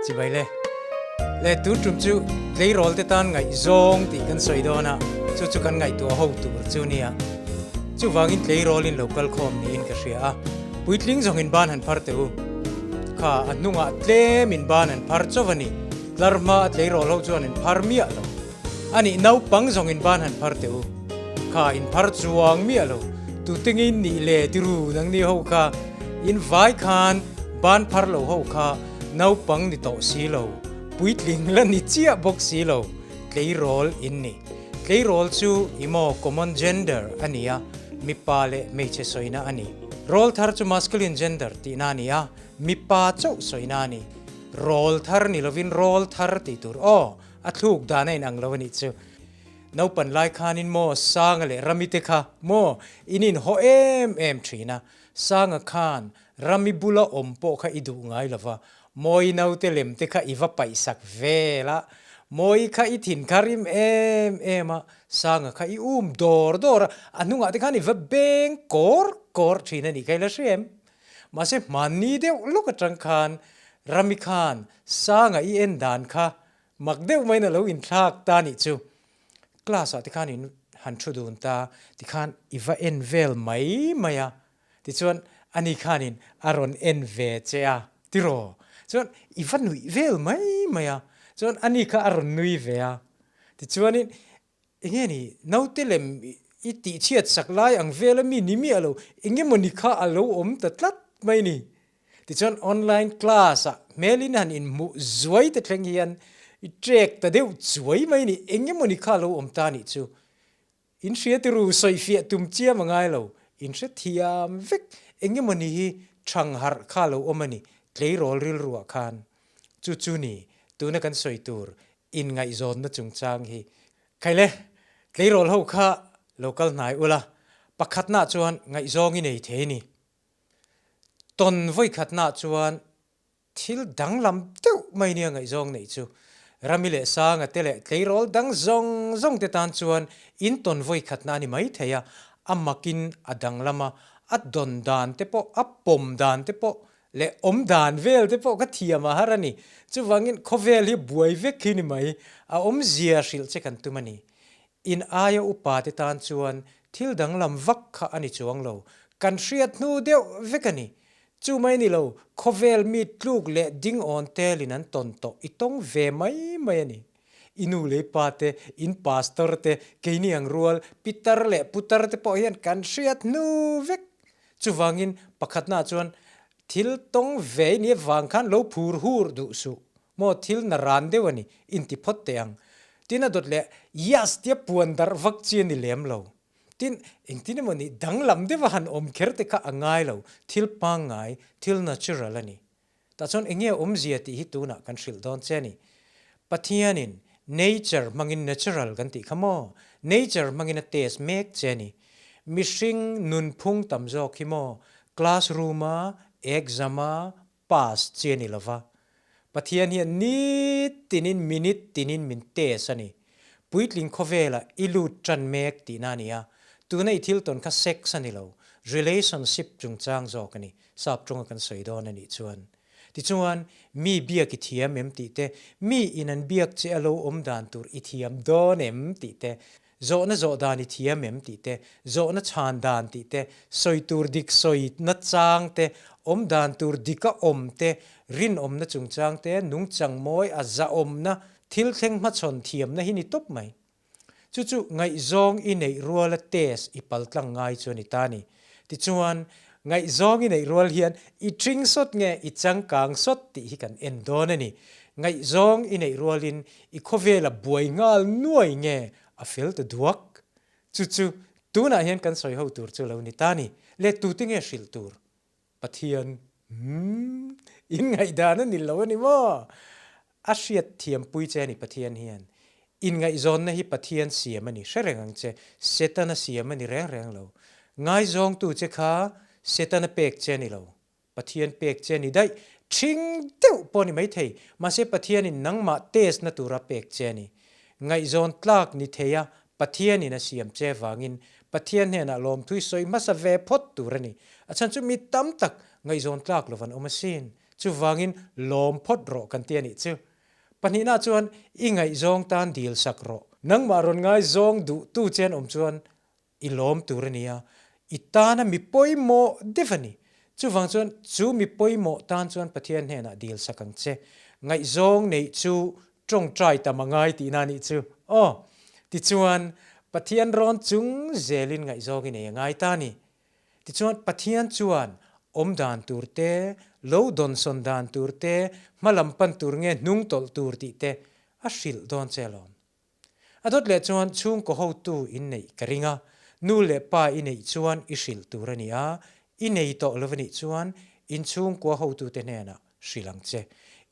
Chibai le. Le tun tum chu tleirawl te tan ngaihzawng tih kan sawi dawn a, chu chu kan ngaihtuah ho tur chu nia. Chuvangin tleirawl in lo kal khawm niin ka hria a, puitling zawng in ban han phar teh u. Kha a hnungah tlem in ban an phar chauh a ni, tlar hma a tleirawl ho chuan in phar miah lo. A nih naupang zawng in ban han phar teh u. Kha in phar chuang miah lo, tute nge in nih le ti ru nangni ho kha, in vai khan ban phar lo ho kha naupang ni tawh si lo, puitling la ni chiah bawk si lo, tleirawl in ni. Tleirawl chu i maw common gender a ni a, mipa leh hmeichhe sawina a ni. Rawl thar chu masculine gender tihna a ni a, mipa chauh sawina a ni. Rawl thar ni lovin rawl thar tih tur aw, a thluk dan a inang lo a nih chu. Naupan lai khanin maw Sanga leh Rami te kha maw in inhaw em em thin a, Sanga khan Rami bula awm pawh kha i duh ngai lo va, Mawi naute lem te kha i va paihsak vel a, Mawi kha i thin kha rim em em a, Sanga kha i um dawr dawr a, a hnungah te khan i va beng kawr kawr thin a nih kha i la hria em? Mahse hmanni deuh lawk atang khan Rami khan Sanga i en dan kha mak deuh maiin a lo inthlak ta nih chu. Class ah te khan in han thu dun ta, tikhan i va en vel mai mai a, Tichuan, ani khanin a rawn en ve che a, tiraw? Chuan, i va nuih vel mai mai a. Chuan, ani kha a rawn nui ve a. Tichuanin, enge ni, naute lem i tihchhiat sak lai ang vel a mi ni miah lo, enge mawni kha a lo awm ta tlat mai ni. Tichuan, online class-ah hmelin han inhmuh zuai te thleng hian i trek ta deuh chuai mai ni, enge mawni kha a lo awm ta nih chu. In hria ti ru, sawifiah tum chiam a ngai lo, in hre thiam vek. Eng emaw ni hi thang harh kha lo awm a ni, tleirawl rilruah khan. Chu chu ni, tuna kan sawi tur inngaihzawnna chungchang hi. Khaile, tleirawl ho kha lo kal hnai ula, pakhatnaah chuan ngaihzawng i nei thei a ni. Tawn vawikhatnaah chuan Thil danglam deuh mai nia ngaihzawng neih chu Rami leh Sanga te leh tleirawl dang zawng zawng te tan chuan in tawn vawi khatna a ni mai thei a, a makin a danglam a, a dawn dan te pawh, a pawm dan te pawh leh awm dan vel te pawh ka thiam a har a ni. Chuvangin khawvel hi buai vek hi ni mai, a awmzia hrilh che kan tum a ni. In aia upa te tan chuan thil danglam vak kha a ni chuang lo, kan hriat hnu deuh vek a ni. Chu mai ni lo, khawvel mi tluk leh ding awn telin an tawn tawh i tawng ve mai mai a ni. I nu leh i pa te, in pastor te, keini ang rual, pitar leh putar te pawh hian kan hriat hnu vek. Chuvangin pakhatnaah chuan thil tawng ve i nih avang khan lo phur hur duh suh. Maw thil na ran deuh a ni, inti phawt teh ang. Tin a dawt leh, Yes tia puan darh vak chi a ni lem lo. Tin, engtin emaw ni danglam deuh a han awm kher te kha a ngai lo, thil pangngai, thil natural a ni. Tah chuan enge awmzia tih hi tunah kan hrilh dawn che a ni. Pathianin nature hmangin natural kan tih kha maw? Nature hmangin a test mek che a ni. Mihring nunphung tam zawk hi maw classroom-a, exam-a, pass chi a ni lo va. Pathian hian nitinin minute tinin min test a ni. Puitling khawvelah i lut tan mek tihna a ni a, tuna i thil tawn kha sex a ni lo, relationship chungchang zawk a ni, sap tawnga kan sawi dawn a nih chuan. Tichuan, mi biak i thiam em tih te, mi in an biak che a lo awm dan tur i thiam dawn em tih te, Zawhna zawh dan i thiam em tih te, zawhna chhan dan tih te, sawi tur dik sawi na chang te, awm dan tur dika awm te, rinawmna chungchang te, nungchang mawi a zahawmna, thil thleng hmachhawn thiamna hi ni tawp mai. Chu chu ngaihzawng i neih ruala test i paltlang ngai chu a ni ta a ni. Tichuan, ngaihzawng i neih rual hian i ṭhing sawt nge i changkang sawt tih hi kan en dawn a ni. Ngaihzawng i neih rualin i khawvela buai nghal nuai nge a fel ta duak? Chu chu tunah hian kan sawi ho tur chu lo ni ta a ni. Le tute nge hrilh tur? Pathian, Umm, in ngaihdan a ni lo a ni maw? A hriat thiampui che a ni Pathian hian. Inngaihzawnna hi Pathian siam a ni, hre reng ang che. Setana siam a ni reng reng lo. Ngaizawngtu che kha Setana pek che a ni lo, Pathian pek che a ni daih. Ṭhing deuh pawh a ni maithei, mahse Pathianin nangmah test na tura pek che a ni. Ngaihzawn tlak ni thei a, Pathianin a siam che vangin Pathian hnenah lawmthui sawi hmasa ve phawt tur a ni. A chhan chu mi tam tak ngaihzawn tlak lo van awm asin. Chuvangin lawm phawt rawh kan ti a nih chu. Pahnihna chuan i ngaihzawng tan dil sak rawh. Nangmah rawn ngaizawng duhtu che an awm chuan i lawm tur a ni a, i tana mi pawimawh deuh a ni. Chuvang chuan chu mi pawimawh tan chuan Pathian hnenah dil sak ang che. Ngaihzawng neih chu tawngtai tam a ngai tihna a nih chu. Aw, tichuan Pathian rawn chung zelin ngaihzawng i nei a ngai ta a ni. Tichuan Pathian chuan awm dan tur te, lo dawnsawn dan tur te, hmalam pan tur nge hnung tawlh tur tih te a hrilh dawn che alawm. A dawt leh chuan chhungkaw hotu in neih ka ring a, nu leh pa i neih chuan i hrilh tur a ni a, i nei tawh lo anih chuan in chhungkua hotute hnenah hrilh ang che.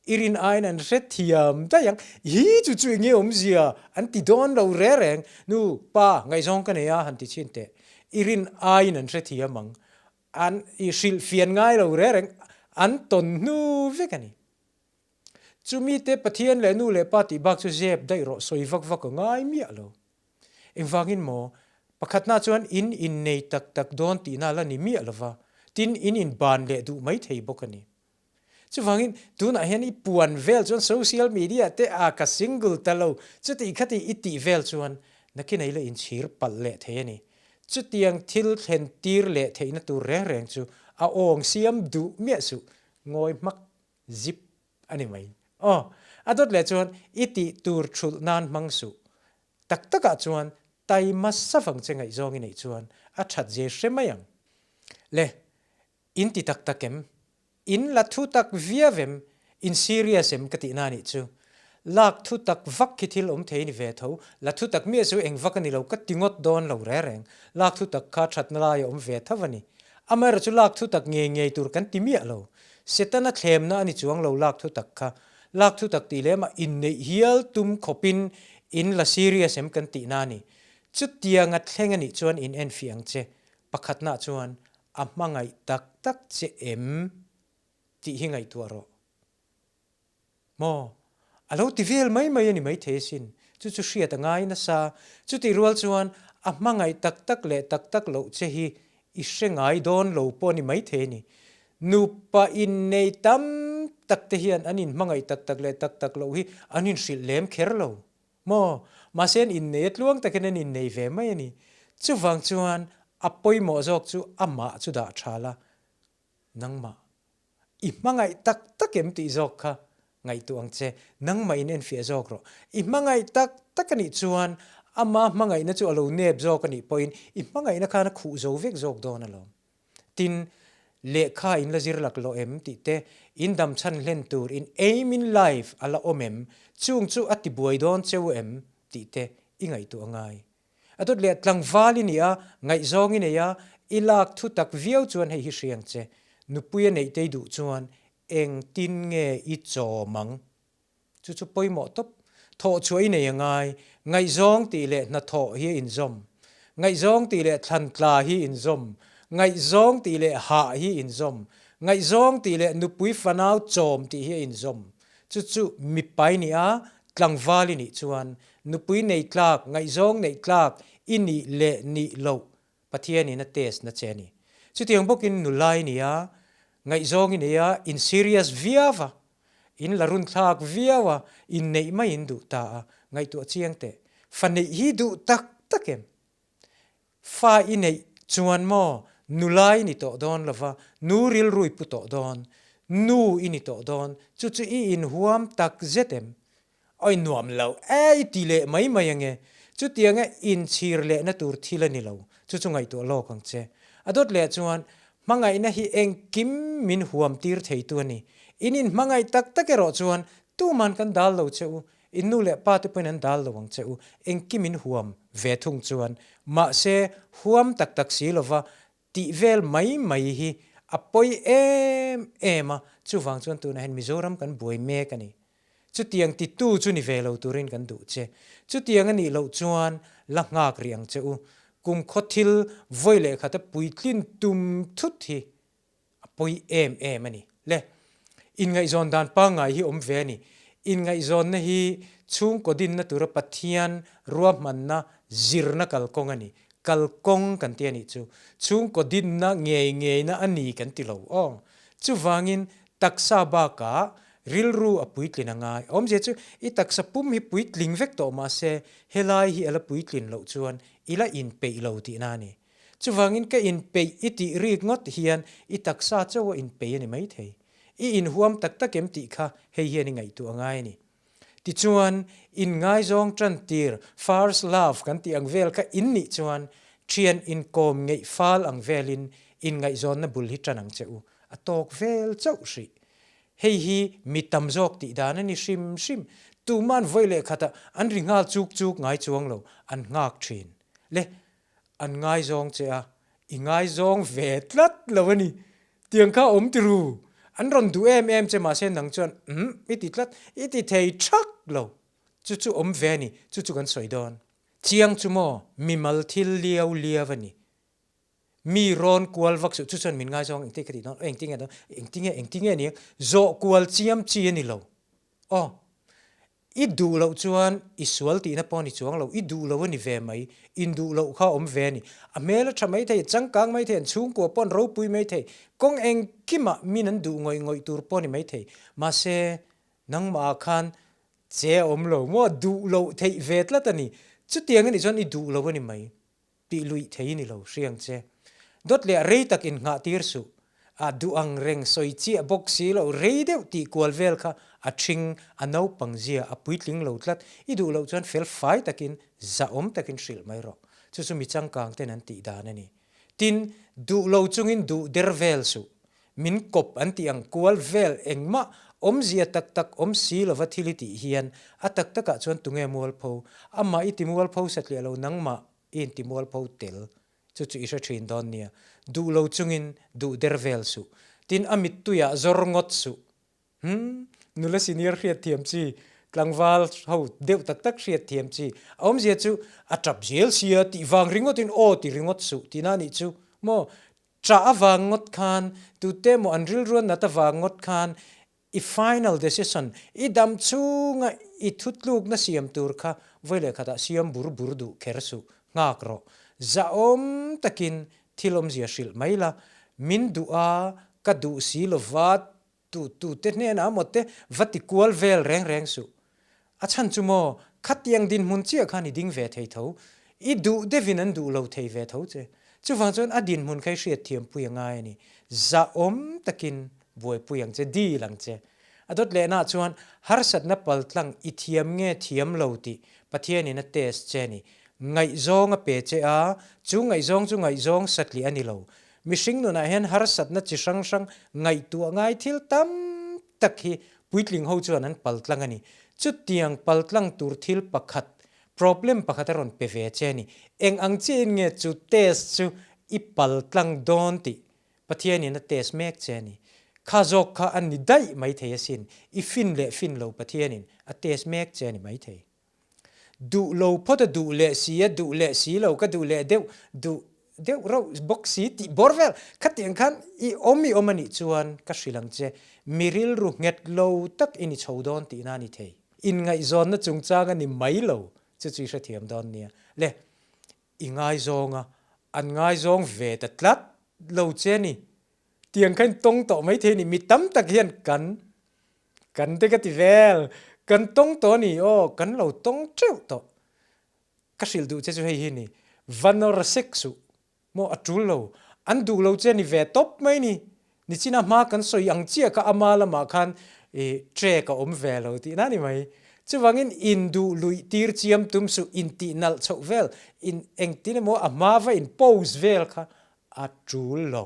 I rin aiin an hrethiam daih ang, hi chu chu enge awmzia an ti dawn lo re reng, nu, pa, ngaihzawng ka nei a han ti chhin teh, i rin aiin an hrethiam ang, an i hrilhfian ngai lo re reng, an tawn hnu vek a ni. Chumite Pathian leh nu leh pa tih bak chu zep daih rawh sawi vak vak a ngai miah lo. Engvangin maw? Pakhatna chuan in innei tak tak dawn tihna la ni miah lova, tin in inban leh duh mai thei bawk a ni. Chuvangin tunah hian i puan vel chuan social media te a ka single ta lo chuti khati i tih vel chuan nakinei la inchhir palh leh thei a ni. Chutiang thil thlen tir leh theihna tur reng reng chu a awng siam duh miah suh ngawi hmak zip a ni mai. Aw, a dawt leh chuan i tih tur thulh nan hmang suh. Tak takah chuan taima savang che ngaihzawng i neih chuan a that zir hre mai ang. Le, in ti tak tak em? In la thu tak viau em? In serious em ka tihna anih chu. Lak thu tak vak khi thil awm thei ni ve tho, la thu tak miah chu eng vak a ni lo ka ti ngawt dawn lo reng reng. Lak thu tak kha thatna lai a awm ve tho a ni. Amaherawhchu chu lak thu tak ngei ngei tur kan ti miah lo. Setana thlemna a ni chuang lo lak thu tak kha. Lak thu tak tih lem ah inneih hial tum khawpin in la serious em kan tihna a ni. Chutianga thleng a nih chuan in enfiah ang che. Pakhatna chuan a hmangaih tak tak che em tih hi ngaihtuah rawh. Maw? A lo ti vel mai mai a ni maithei asin. Chu chu hriat a ngai nasa. Chutih rual chuan a hmangaih tak tak leh tak tak loh che hi i hre ngai dawn lo pawh a ni maithei a ni. Nupa innei tam tak te hian an inhmangaih tak tak leh tak tak loh hi an inhrilh lem kher lo. Maw? Mahse an innei a tluang takin an innei ve mai a ni. Chuvang chuan a pawimawh zawk chu amah chu dah tha la, nangmah I hmangaih tak tak em tih zawk kha ngaihtuah ang che, nangmah in enfiah zawk rawh. I hmangaih tak tak a nih chuan ama hmangaihna chu a lo nep zawk a nih pawhin i hmangaihna khan a khuh zo vek zawk dawn alawm. Tin, lehkha in la zir lak lawh em tih te, in dam chhan hlen tur in aim in life a la awm em, chung chu a tibuai dawn cheu em tih te i ngaihtuah a ngai. A dawt leh tlangval i nih a, ngaihzawng i nei a, i lak thu tak viau chuan hei hi hriang che. Nupui a neih tei duh chuan engtin nge i chawm ang? Chu chu pawimawh tawp. Thawh chhuah i nei a ngai. Ngaihzawng tih leh hnathawh hi a inzawm. Ngaihzawng tih leh thlantla hi inzawm. Ngaihzawng tih leh hah hi inzawm. Ngaihzawng tih leh nupui fanau chawm tih hi a inzawm. Chu chu mipa i nih a, tlangval i nih chuan nupui nei tlak, ngaihzawng neih tlak i nih leh nih loh Pathianin a test na che a ni. Chutiang bawkin nula i ni a, ngaihzawng i nei a, in serious viau a, in la runthlak viau a, inneih mai in duh ta a, ngaihtuah chiang teh. Fa neih hi duh tak tak em? Fa i neih chuan maw nula i ni tawh dawn lova, nu rilru i pu tawh dawn, nu i ni tawh dawn, chu chu i inhuam tak zet em? Awi nuam lo e i ti leh mai mai ange, chutianga inchhir lehna tur thil a ni lo, chu chu ngaihtuah lawk ang che. A dawt leh chuan hmangaihna hi engkim min huam tir theitu a ni. In inhmangaih tak tak erawh chuan tuman kan dal lo che u, In nu leh pa te pawhin an dal lo ang che u, engkim in huam ve thung chuan. Mahse, huam tak tak si lova tih vel mai mai hi a pawi em em a, chuvang chuan tunah hian Mizoram kan buai mek a ni. Chutiang titu chu ni ve lo turin kan duh che. Chutiang a nih loh chuan la nghak rih ang che u. Kumkhaw thil vawi leh khata puitlin tum thut hi A pawi em em a ni. Le, inngaihzawn dan pangngai hi awm ve a ni. Inngaihzawnna hi chhungkaw dinna tura Pathian ruahmanna zirna kalkawng a ni. Kalkawng kan ti a nih chu. Chhungkaw dinna ngei ngeina a ni kan ti lo aw. Chuvangin Taksa bakah rilru a puitlin a ngai. Awmzia chu i taksa pum hi puitling vek tawh mahse helai hi a la puitlin loh chuan i la inpeih lo tihna a ni. Chuvangin ka inpeih i tih rik ngawt hian i taksa chauh a inpeih a ni maithei. I inhuam tak tak em tih kha hei hian i ngaihtuah a ngai a ni. Tichuan, inngaizawng tantir, first love kan tih ang vel kha in nih chuan thian inkawm ngeih fal ang velin inngaihzawnna bul hi tan ang che u. A tawk vel chauh hrih. Hei hi mi tam zawk tih dan a ni hrim hrim. Tuma'n vawi leh khatah an ri nghal chuk chuk ngai chuang lo, an nghak thin. Le, an ngaizawng che a, i ngaizawng ve tlat lo a ni. Tiang kha awm ti ru. An rawn duh em em che mahse nang chuan umm i ti tlat, i ti thei thak lo. Chu chu awm ve a ni, chu chu kan sawi dawn. Chiang chu maw, mimal thil liau liau a ni. Mi rawn kual vak suh, chu chuan min ngaizawng engtin ka tih dawn, engtin nge dawn, engtin nge, engtin nge nia, zawh kual chiam chi a ni lo. Aw, i duh loh chuan i sual tihna pawh a ni chuang lo, i duh lo a ni ve mai, induh loh kha a awm ve a ni. A hmel a tha mai thei, a changkang mai thei, an chhungkua pawh an ropui mai thei, kawng engkimah min an duh ngawih ngawih tur pawh a ni mai thei. Mahse, nangmahah khan che a awm lo maw, duh loh theih ve tlat a ni. Chutiang a nih chuan i duh lo a ni mai. Tih luih thei ni lo hriang che. Dawt leh rei tak in nghah tir suh. A duh ang reng sawi chiah bawk si lo rei deuh tih kual vel kha a ṭhing, a naupang zia a puitling lo tlat. I duh loh chuan fel fai takin zahawm takin hrilh mai rawh. Chu chu mi changkang ten an tih dan a ni. Tin, duh lo chungin duh der vel suh. Min kawp an tih ang kual vel engmah awmzia tak tak awm si lova thil i tih hian a tak takah chuan tunge mualpho? Amah i ti mualpho satliah lo nangmah i inti mualpho tel chu chu i hre thin dawn nia. Duh lo chungin duh der vel suh. Tin a mittuiah zawr ngawt suh. Humm nula senior hriat thiam chi, tlangval ho deuh tak tak hriat thiam chi. A awmzia chu a tap zel sia tih vang ringawtin aw ti ringawt suh tihna anih chu maw? Ṭah avang ngawt khan, tute emaw an rilruan nat avang ngawt khan i final decision, i dam chhunga i thutlukna siam tur kha vawi leh khatah siam bur bur duh kher suh, nghak rawh. Zahawm takin thil awmzia hrilh mai la, min duh a, ka duh si lova Tu tute hnenah maw te va ti kual vel reng reng suh. A chhan chu maw, khatiang dinhmun chiah khan i ding ve thei tho. I duh deuhin an duh lo thei ve tho che. Chuvang chuan a dinhmun kha i hriatthiampui a ngai a ni. Zahawm takin buaipui ang che, dil ang che. A dawt lehnaah chuan harsatna paltlang i thiam nge thiam lo tih Pathianin a test che a ni. Ngaihzawng a pe che a, chu ngaihzawng chu ngaihzawng satliah a ni lo. Mihring nunah hian harsatna chi hrang hrang ngaihtuah ngai thil tam tak hi puitling ho chuan an paltlang a ni. Chutiang paltlang tur thil pakhat, problem pakhat a rawn pe ve che a ni. Eng ang chiahin nge chu test chu i paltlang dawn tih Pathianin a test mek che a ni. Kha zawk kha a ni daih maithei asin, i fin leh fin lo Pathianin a test mek che a ni maithei. Duh lo phawt a duh leh si a, duh leh si lo, ka duh leh deuh, duh deuh reuh bawk si tih bawr vel. Khatiang khan i awm i awm a nih chuan ka hrilh ang che, mi rilru nghet lo tak i ni chho dawn tihna a ni thei. Inngaihzawnna chungchang a ni mai lo chu chu i hrethiam dawn nia. Le, i ngaizawng a, an ngaizawng ve ta tlat lo che a ni. Tiang kha in tawng tawh maithei a ni, mi tam tak hian kan Kan te ka ti vel, kan tawng tawh a ni aw, kan lo tawng teuh tawh. Ka hrilh duh che chu hei hi ni, va nawr sek suh, maw a tul lo, an duh lo che ni ve tawp mai ni. Nichina hma kan sawi ang chiah kha ama lamah khan i trek a awm ve lo tihna a ni mai. Chuvangin in duh luih tir chiam tum suh, in tih nalh chhoh vel, in engtin emaw a hma va in pose vel kha a tul lo.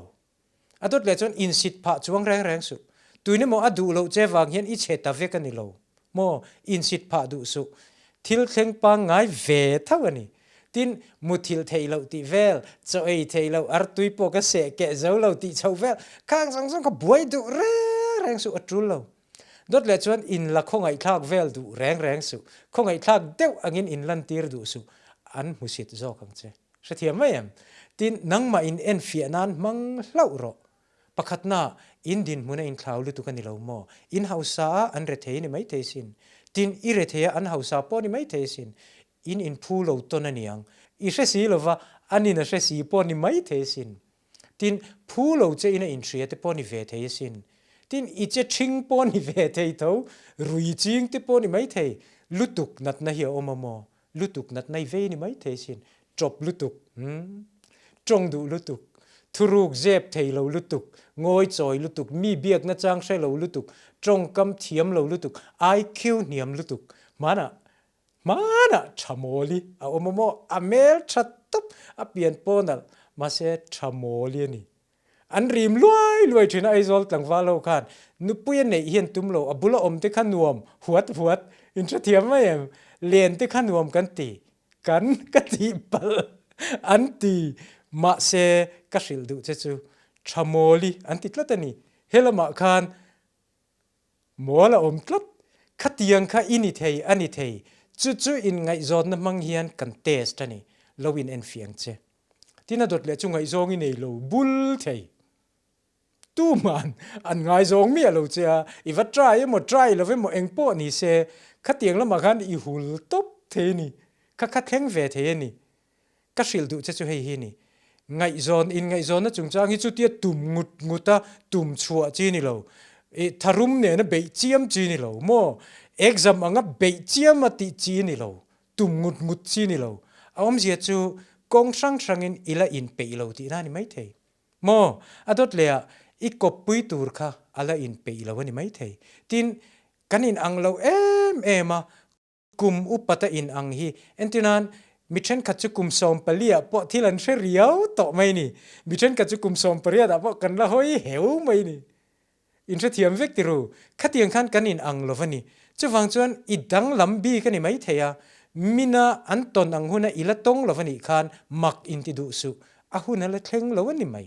A dawt leh chuan insit phah chuang reng reng suh. Tuin emaw a duh loh che vang hian i chhe ta vek a ni lo maw? Insit phah duh suh. Thil thleng pangngai ve tho a ni. Tin, muthilh theih loh tih vel, chaw ei theih loh, artui pawh ka seh keh zo lo tih chhoh vel, khang zawng zawng kha buai duh reng reng suh, a tul lo. Dawt leh chuan in la khawngaihthlak vel duh reng reng suh. Khawngaihthlak deuh angin in lantir duh suh. An hmusit zawk ang che. Hrethiam mai em? Tin, nangmah in enfiah nan hmang hlauh rawh. Pakhatna, in dinhmun a inthlau lutuk a ni lo maw? In hausa a an rethei a ni maithei sin. Tin, i rethei a an hausa pawh a ni maithei sin. In inphu lo tawn a niang. I hre si lova, an in a hre si pawh a ni maithei sin. Tin, phu lo che in a inhria te pawh a ni ve thei asin. Tin, i che ṭhing pawh ni ve thei tho, rui ching te pawh ni mai thei. Lutuk natna hi a awm a maw? Lutuk natna i vei ni mai thei sin. Ṭawp lutuk, umm, ṭawng duh lutuk, thuruk zep thei lo lutuk, ngawi chawi lutuk, mi biakna chang hre lo lutuk, ṭawngkam thiam lo lutuk, IQ hniam lutuk. Hmanah Hmanah tha mawli a awm a maw? A hmel tha tawp, a pian pawh nalh, mahse tha mawli a ni. An rim luai luai thin a Aizawl tlangval ho khan nupui a neih hian tum lo, a bula awm te kha nuam huat huat, in hrethiam mai em? Len te kha nuam kan ti, kan ka tih palh an ti, mahse ka hrilh duh che chu tha mawli an ti tlat a ni. Helamah khan Mawl a awm tlat. Khatiang kha i ni thei, a ni thei. Chu chu inngaihzawnna hmang hian kan test a ni. Lo in enfiang che. Tin a dawt leh chu ngaihzawng i nei lo bul thei. Tuman an ngaizawng miah lo che a, i va try emaw try lo emaw eng pawh ni se, khatiang lamah khan i hul tawp thei a ni. Kha kha thleng ve thei a ni. Ka hrilh duh che chu hei hi ni. Ngaihzawn, inngaihzawnna chungchang hi chutia tum ngut ngut a tum chhuah chi ni lo. I tharum nena beih chiam chi ni lo maw? Exam anga beih chiam a tih chi ni lo. Tum ngut ngut chi ni lo. A awmzia chu kawng hrang hrangin i la inpeih lo tihna a ni maithei. Maw? A dawt leh ah i kawppui tur kha a la inpeih lo a ni maithei. Tin, kan inang lo em em a, Kum upata in ang hi entirnan mi thenkhat chu kum 14 ah pawh thil an hre riau tawh mai ni. Mi thenkhat chu kum 18 ah pawh kan la hawi heu mai ni. In hrethiam vek ti ru. Khatiang khan kan in ang lo va ni. Chuvang chuan i danglam bik a ni mai thei a, mina an tawn ang huna i la tawng lo va nih khan mak in ti duh suh. A hun a la thleng lo a ni mai.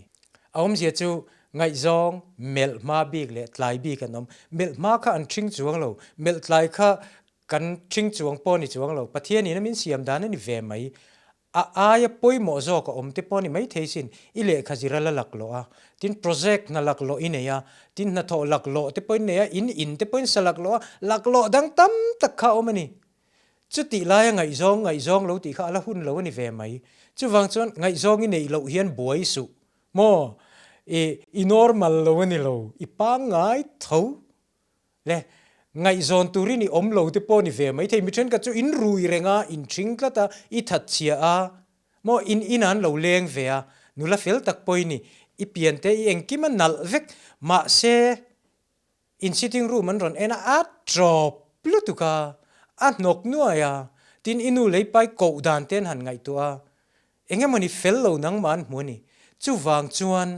A awmzia chu ngaihzawng melh hma bik leh tlai bik an awm. Melh hma kha an ṭhing chuang lo. Melh tlai kha Kan ṭhing chuang pawh ni chuang lo, Pathianin a min siam dan a ni ve mai. A aia pawimawh zawk a awm te pawh a ni maithei sin, i lehkha zir a la laklawh a, tin project hna laklawh i nei a, tin hnathawh laklawh te pawh i nei a, in in te pawhin sa laklawh a, laklawh dang tam tak kha a awm a ni. Chutih laia ngaihzawng ngaihzawng lo tih kha a la hun lo a ni ve mai. Chuvang chuan ngaihzawng i neih loh hian buai suh maw? I i normal lo a ni lo, i pangngai tho. Le, ngaihzawn turin i awm lo te pawh ni ve maithei, mi thenkhat chu in rui reng a, in ṭhing tlat a, i that chhia a, maw in inah an lo leng ve a, nula fel tak pawh i ni, i pian te i engkim a nalh vek, mahse in sitting room an rawn en a, a ṭawp lutuk a, a hnawk nuai a, tin i nu leipai koh dan te an han ngaihtuah a, Eng emawni fel lo nangmah an hmu a ni. Chuvang chuan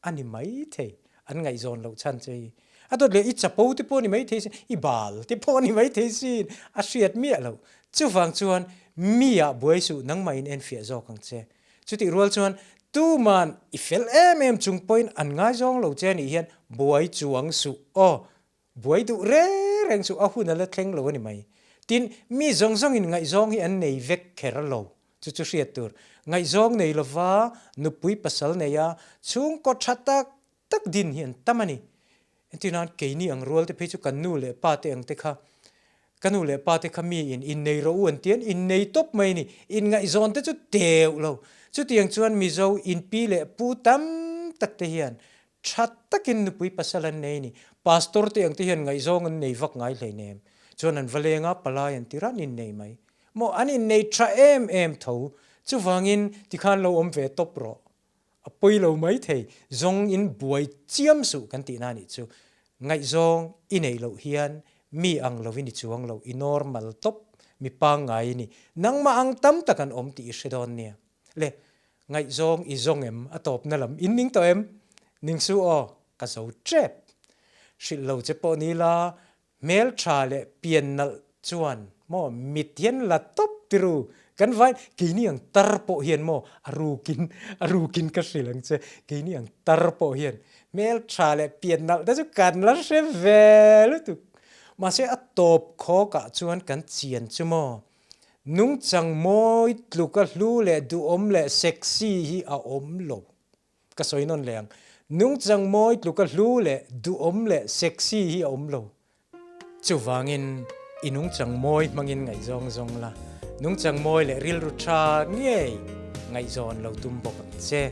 a ni maithei an ngaihzawn loh chhan che hi. A dawt leh i chapo te pawh a ni maithei sin, i bal te pawh a ni maithei sin, a hriat miah loh. Chuvang chuan mi ah buai suh nangmah in enfiah zawk ang che. Chutih rual chuan tuman i fel em em chung pawhin an ngaizawng lo che a nih hian buai chuang suh aw. Buai duh reng reng chu a hun a la thleng lo a ni mai. Tin, mi zawng zawngin ngaihzawng hi an nei vek kher lo. Chu chu hriat tur. Ngaihzawng nei lova nupui pasal nei a, chhungkaw tha tak tak din hi an tam a ni. Entirnan, keini ang rual te phei chu kan nu leh pa te ang te kha, ka nu leh pa te kha mi in innei rawh u an ti an innei tawp mai a ni. Inngaihzawn te chu teuh lo. Chutiang chuan Mizo inpi leh pu tam tak te hian Tha takin nupui pasal an nei a ni. Pastor te ang te hian ngaihzawng an nei vak ngai hleinem. Chuan an va leng a, palai an ti ran innei mai. Maw an innei tha em em tho. Chuvangin tikhan lo awm ve tawp rawh. A pawi lo mai thei. Zawng in buai chiam suh kan tihna anih chu. Ngaihzawng i neih loh hian mi ang lovin i chuang lo, i normal tawp, mi pangngai i ni. Nangmah ang tam tak an awm tih i hre dawn nia. Le, ngaihzawng i zawng em? A tawpna lam in ning tawh em? Ning su aw, ka zo tep. Hrilh lo che pawh ni la, hmel tha leh pian nalh chuan maw mit hian la tawp tiru. Kan vain keini ang tar pawh hian maw a rukin a rukin ka hrilh ang che, keini ang tar pawh hian hmel tha leh pian nalh te chu kan la hre ve lutuk. Mahse a tawp khawkah chuan kan chian chu maw Nungchang mawi tluka hlu leh duhawm leh sexy hi a awm lo. Ka sawi nawn leh ang. Nungchang mawi tluka hlu leh duhawm leh sexy hi a awm lo. Chuvangin i nungchang mawi hmangin ngaihzawng zawng la, nungchang mawi leh rilru tha ngei ngaihzawn lo tum bawk ang che.